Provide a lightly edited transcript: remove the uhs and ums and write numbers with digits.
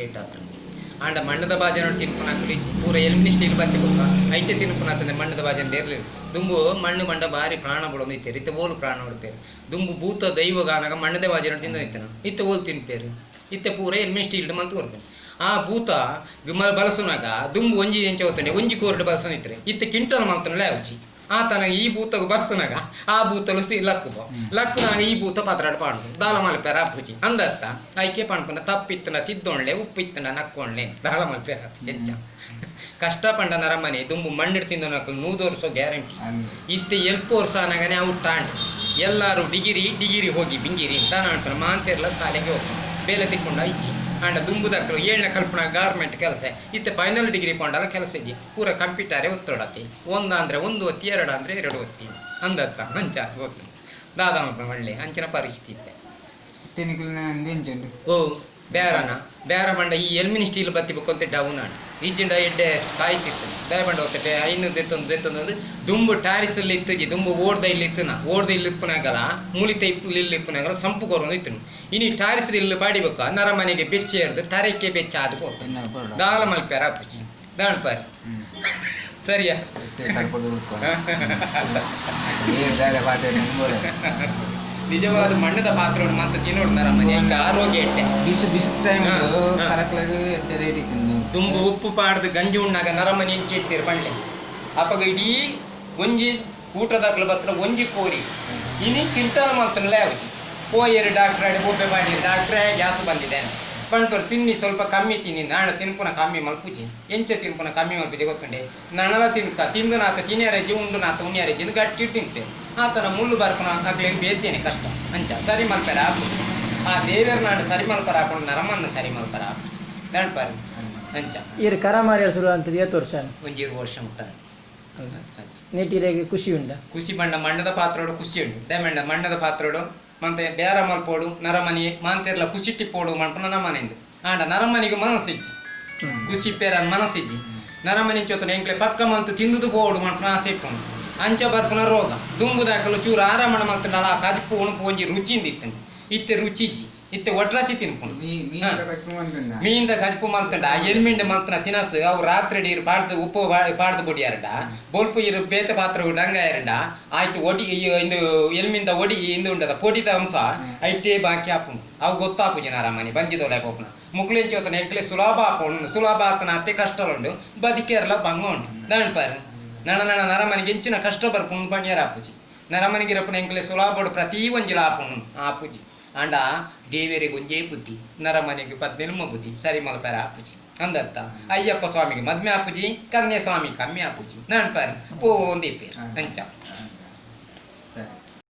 Rate ಆತ್ಂಡ್. ಆಂಡ ಮಣ್ಣ್ದ ಬಾಜನೊಡು ತಿನ್ಪುನಕುಲು ಇಜ್ಜಿ. ಪೂರ ಎಲ್ಮಿನಿ ಸ್ಟೀಲ್ ಬತ್ತಿ ಬೊಕ್ಕ ಐಟೆ ತಿನ್ಪುನತ್ತಂದೆ ಮಣ್ಣ್ದ ಬಾಜನ ದೇರ್ಲೆರ್. ದುಂಬು ಮಣ್ಣ್ ಪಂಡ ಬಾರಿ ಪ್ರಾಣ ಬುಡೊಂದು ಇತ್ತೆರ್. ಇತ್ತೆ ಓಲು ಪ್ರಾಣ ಬುಡ್ಪೆರ್. ದುಂಬು ಭೂತ ದೈವೊಗು ಆನಗ ಮಣ್ಣ್ದ ಬಾಜನೊಡು ತಿಂದೊಂದು ಇತ್ತೆನ. ಇತ್ತೆ ಓಲು ತಿನ್ಪೆರ್. ಇತ್ತೆ ಪೂರ ಎಲ್ಮಿನಿ ಸ್ಟೀಲ್ಡ್ ಮಲ್ತ್ ಕೊರ್ಪೆರ್. ಆ ಭೂತ ಗ್ ಬಲಸುನಗ ದುಂಬು ಒಂಜಿ ಎಂಚ ಗೊತ್ತುಂಡೆ ಒಂಜಿ ಕೋರ್ಡ್ ಬಲಸೊಂದು ಇತ್ತೆರ್. ಇತ್ತೆ ಕಿಂಟಲ್ ಮಲ್ತ್ಂಡಲೇ ಆವುಜಿ. ಆತನ ಈ ಭೂತಗ್ ಬರ್ಸುನಗ ಆ ಭೂತಲು ಸಿ ಲಕ್ಕುಬ ಲಕ್ಕುನಾಗ ಈ ಭೂತ ಪದ್ರಾಡ್ ಪಾಡುದು ದಾಲ ಮಲ್ಪೆರ ಆಪುಜಿ ಅಂದತ್ತ ಐಕೆ ಪನ್ಪುನ ತಪ್ಪಿತ್ತ್ಂಡ ತಿದ್ದೊಂಡ್ಲೆ ಉಪ್ಪು ಇತ್ತ್ಂಡ ನಕ್ಕೊಂಡ್ಲೆ ದಾಲ ಮಲ್ಪೆರ ಆಪುಜಿ ಅಂಚ ಕಷ್ಟ ಪಂಡ ನರಮನಿ ದುಂಬು ಮಣ್ಣ್ಡ್ ತಿಂದೊನಕುಲು ನೂದು ವರ್ಷ ಗ್ಯಾರಂಟಿ ಇತ್ತೆ ಎಲ್ಪ ವರ್ಷ ಆನಗನೆ ಔಟ್ ಆಂಡ್ ಎಲ್ಲಾರು ಡಿಗಿರಿ ಡಿಗಿರಿ ಹೋಗಿ ಬಿಂಗಿರಿ ದಾನ ಅನ್ಪುನ ಮಾಂತೆರ್ಲ ಸಾಲೆಗೆ ಹೋಪುನ ಬೇಲೆ ತಿಕ್ಕುಂಡ ಇಜ್ಜಿ ಆಂಡ ದುಂಬುದಕುಲು ಏಳ್ನ ಕಲ್ಪುನ ಗಾರ್ಮೆಂಟ್ ಕೆಲಸ ಇತ್ತೆ ಫೈನಲ್ ಡಿಗ್ರಿ ಪೋಂಡಲ ಕೆಲಸ ಇಜ್ಜಿ ಪೂರ ಕಂಪ್ಯೂಟರೇ ಒತ್ತೊಡತೆ ಒಂದಾಂದ್ರೆ ಒಂದು ಒತ್ತಿ ಎರಡಾಂದ್ರೆ ಎರಡು ಒತ್ತಿ ಅಂದತ್ತ ಅಂಚ ಗೊತ್ತು ದಾದ ಮಲ್ಪುನ ಒಳ್ಳೆ ಅಂಚಿನ ಪರಿಸ್ಥಿತಿ ಇತ್ತೆ. ಇತ್ತೆ ನಿಕುಲ್ನ ಎಂಚ ಉಂಡು? ಓ ಬೇರನ ಬೇರ ಪಂಡ ಈ ಎಲ್ಮಿನಿ ಸ್ಟೀಲ್ ಬತ್ತಿ ಬೊಕ್ಕ ಒಂತೆ ಡೌನ್ ಆಂಡ್ ಇಜ್ಜಿಂಡ ಎಡ್ಡೆ ಚಾಯ್ಸ್ ಇತ್ತು ದಾಯೆ ಪಂಡ ಒಂತೆ ಐನ್ ದೆತ್ತೊಂದು ದೆತ್ತೊಂದು ದುಂಬು ಟಾರಿಸ್ ಇಲ್ಲಿ ಇತ್ತುಜಿ ದುಂಬು ಓಡ್ದ ಇಲ್ಲಿ ಇತ್ತುನ ಓಡ್ದ ಇಲ್ಲಿ ಇಪ್ಪುನಾಗಲ ಮುಲಿತ ಇಲ್ಲು ಇಪ್ಪುನಾಗಲ ಸಂಪು ಕೊರೊಂದು ಇತ್ತುಂಡು ಇನಿ ಟಾರಿಸ್ ಇಲ್ಲು ಪಾಡಿ ಬೊಕ್ಕ ನರಮನೆಗೆ ಬೆಚ್ಚ ಏರ್ದು ತರೆಕ್ಕೆ ಬೆಚ್ಚ ಆದ್ ಪೋತು ದಾಲ ಮಲ್ಪೆರ ಆಪುಜಿ ದಾನ್ಪಾರಿ ಸರಿಯಾ. ನಿಜವಾದ ಮಣ್ಣದ ಪಾತ್ರೋಡು ಮಂತ್ ತಿನೋಡು ನರಮನಿ ಐಕ್ ಆರೋಗ್ಯ ಎಡ್ಡೆ. ಬಿಸು ಬಿಸು ಟೈಮ್ ಕರಕ್ಲಗ್ ಎಡ್ಡೆ ರೇಟ್ ಇತ್ತಿಂದು. ದುಂಬು ಉಪ್ಪು ಪಾಡ್ದ್ ಗಂಜಿ ಉಣ್ಣಾಗ ನರಮನಿ ಎಂಚ ಇತ್ತೆರ್ ಪಂಡ್ಲೆ. ಅಪಗ ಇಡೀ ಒಂಜಿ ಕೂಟದಕ್ಲು ಬತ್ತ್ಂಡ ಒಂಜಿ ಕೋರಿ ಇನಿ ಕಿಂಟಲ್ ಮಲ್ತ್ಂಡಲೇ ಆವುಜಿ. ಪೋಯೆರ್ ಡಾಕ್ಟ್ರಾಡೆ ಬೊಬ್ಬೆ ಪಾಡ್ಯೆರ್ ಡಾಕ್ಟ್ರೇ ಗ್ಯಾಸ್ ಬಂದಿದೆ ಪನ್ಪೆರ್ ತಿನ್ನಿ ಸ್ವಲ್ಪ ಕಮ್ಮಿ ತಿನ್ನಿ ಆಂಡ ತಿನ್ಪುನ ಕಮ್ಮಿ ಮಲ್ಪುಜಿ. ಎಂಚ ತಿನ್ಪುನ ಕಮ್ಮಿ ಮಲ್ಪುಜಿ ಗೊತ್ತುಂಡೆ ನನಲ ತಿನ್ಕ ತಿಂದುನಾತ ತಿನಿಯರೆಜ್ಜಿ ಉಂಡುನಾತ ಉನಿಯರೆಜ್ಜಿ ಇಂದ್ ಗಟ್ಟಿಡ್ ತಿನ್ಪೆರ್ ಆತನ ಮುಳ್ಳು ಬರ್ಪುನ ಅಕ್ಲೆಗ್ ಬೇತೆನೆ ಕಷ್ಟ ಅಂಚ ಸರಿ ಮಲ್ಪೆರೆ ಆಪುಜಿ ಆ ದೇವೆರ್ನಾಂಡ ಸರಿ ಮಲ್ಪರೆ ಆಪುಂಡು ನರಮನ್ ಸರಿ ಮಲ್ಪರೆ ಆಪುಜಿ ದಾನ್ಪರ್ ಅಂಚ. ಈರ್ ಕರ ಮಾರಿಯೆರೆ ಸುರು ಆಂತದ್ ಏತ್ ವರ್ಷ ಆಂಡ್? ಒಂಜಿ ಇರ್ವ ವರ್ಷ ಮುಟ್ಟ ಆಂಡ್. ಅಂಚ. ನೆಟ್ ಇರೆಗ್ ಖುಷಿ ಉಂಡ? ಖುಷಿ ಪಂಡ ಮಣ್ಣದ ಪಾತ್ರೊಡು ಖುಷಿ ಉಂಡು ದಾಯೆ ಪಂಡ ಮಣ್ಣದ ಪಾತ್ರೊಡು ಮಂತೆ ಬೇರ ಮಲ್ಪೊಡು ನರಮನಿ ಮಾಂತೆರ್ಲ ಖುಷಿಟ್ಟಿಪ್ಪೊಡು ಮನ್ಪುನ ನಮನಿಂದ್ ಆಂಡ ನರಮನಿಗ್ ಮನಸ್ಸು ಇಜ್ಜಿ ಖುಷಿ ಇಪ್ಪೆರೆ ಮನಸ್ಸು ಇಜ್ಜಿ ನರಮನಿ ಇಂಚೊತ್ತುಂಡು ಎಂಕ್ಲೆ ಪಕ್ಕ ಮಲ್ತ್ ತಿಂದುದು ಪೋವೊಡು ಮನ್ಪುನ ಆಸೆ ಇಪ್ಪುಂಡು ಅಂಚ ಬರ್ಪುನ ರೋಗ ದುಂಬುದಕುಲು ಚೂರು ಆರಾಮಡ್ ಮಲ್ತ್ಂಡಲ ಆ ಕಜಿಪು ಉಣುಪು ಒಂಜಿ ರುಚಿಂದ್ ಇತ್ತ್ಂಡ್ ಇತ್ತೆ ರುಚಿ ಇಜ್ಜಿ ಇತ್ತೆ ಒಟ್ರಾಸಿ ತಿನ್ಪುನು ಮೀನ್ದ ಕಜ್ಪು ಮಲ್ತ್ಂಡ ಎಲ್ಮಿಂಡ್ ಮಲ್ತ್ನ ತಿನಸ್ ಅವು ರಾತ್ರೆಡ್ ಈರ್ ಪಾಡ್ದ್ ಉಪ್ಪು ಪಾಡ್ದ್ ಬುಡಿಯರ್ಡ ಬೊಲ್ಪು ಈರ್ ಬೇತೆ ಪಾತ್ರೊಗು ಡಂಗಾಯರ್ಡ ಆಯ್ಟ್ ಒಡಿ ಇಂದು ಎಲ್ಮಿಂದ ಒಡಿ ಇಂದು ಉಂಡದ ಪೊಡಿದ ಅಂಶ ಐಟೇ ಬಾಕಿ ಆಪುಂಡು ಅವು ಗೊತ್ತಾಪುಜಿ ನರಮನಿ ಬಂಜಿದೊಲೈ ಪೋಪುನ ಮುಕ್ಲು ಎಂಚ ಗೊತ್ತುಂಡು ಎಂಕ್ಲೆ ಸುಲಭ ಆಪುಂಡು ಸುಲಭ ಆತನ ಅತೆ ಕಷ್ಟಲ ಉಂಡು ಬದಿಕೆರ್ಲ ಬಂಗ ಉಂಡು ದಾನ್ಪರ್ ನನ ನನ ನರಮನಿಗೆ ಎಂಚಿನ ಕಷ್ಟ ಬರ್ಪುಂಡು ಪನಿಯರ ಆಪುಜಿ ನರಮನಿಗೆ ಇರಪುನ ಎಂಕ್ಲೆ ಸುಲಭೊಡು ಪ್ರತೀ ಒಂಜಿಲ ಆಪುಂಡು ಆಪುಜಿ ಆಂಡ ದೇವೆರೆಗ್ ಒಂಜೇ ಬುದ್ಧಿ ನರಮನಿಗ್ ಪದ್ನೆಲ್ಮ ಬುದ್ಧಿ ಸರಿ ಮಲ್ಪೆರೆ ಆಪುಜಿ ಅಂದತ್ತ ಅಯ್ಯಪ್ಪ ಸ್ವಾಮಿಗ್ ಮದ್ಮೆ ಆಪುಜಿ ಕನ್ಯೆ ಸ್ವಾಮಿ ಕಮ್ಮಿ ಆಪುಜಿ ನನ್ಪರ್ ಪೋವೊಂದು ಇಪ್ಪೆರ್ ಅಂಚ. ಸರಿ.